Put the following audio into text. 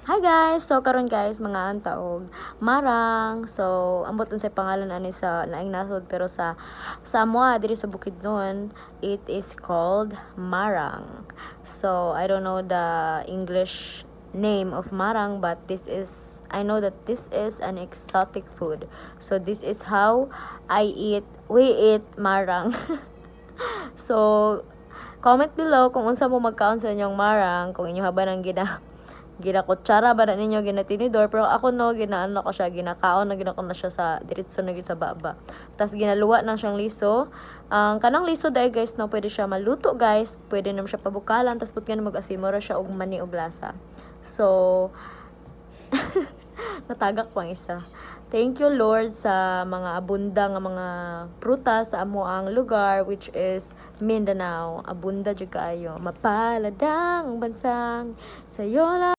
Hi guys! So karon guys, mangaon ta og marang. So ambot unsay pangalan ani sa laing nasod, pero sa amoa diri sa Bukidnon, it is called marang. So I don't know the English name of marang, but this is I know that this is an exotic food. So this is how I eat we eat marang. So comment below kung unsa mo magkaon sa inyong marang, kung inyo ba nang ginakutsara ba na ninyo, ginatinidor. Pero ako, no, ginaano ko siya, ginakaon na ginako na siya sa diretso na gid sa baba, tas ginaluwa nang siyang liso. Ang kanang liso dai guys, no, pwede siya maluto guys, pwede naman siya pabukalan, tas put nga mag-asim ra siya og mani og lasa. So natagak ko ang isa. Thank you, Lord, sa mga abunda nga mga prutas sa amoang lugar, which is Mindanao. Abunda jud kaayo. Mapalad ang bansang sa'yo lang.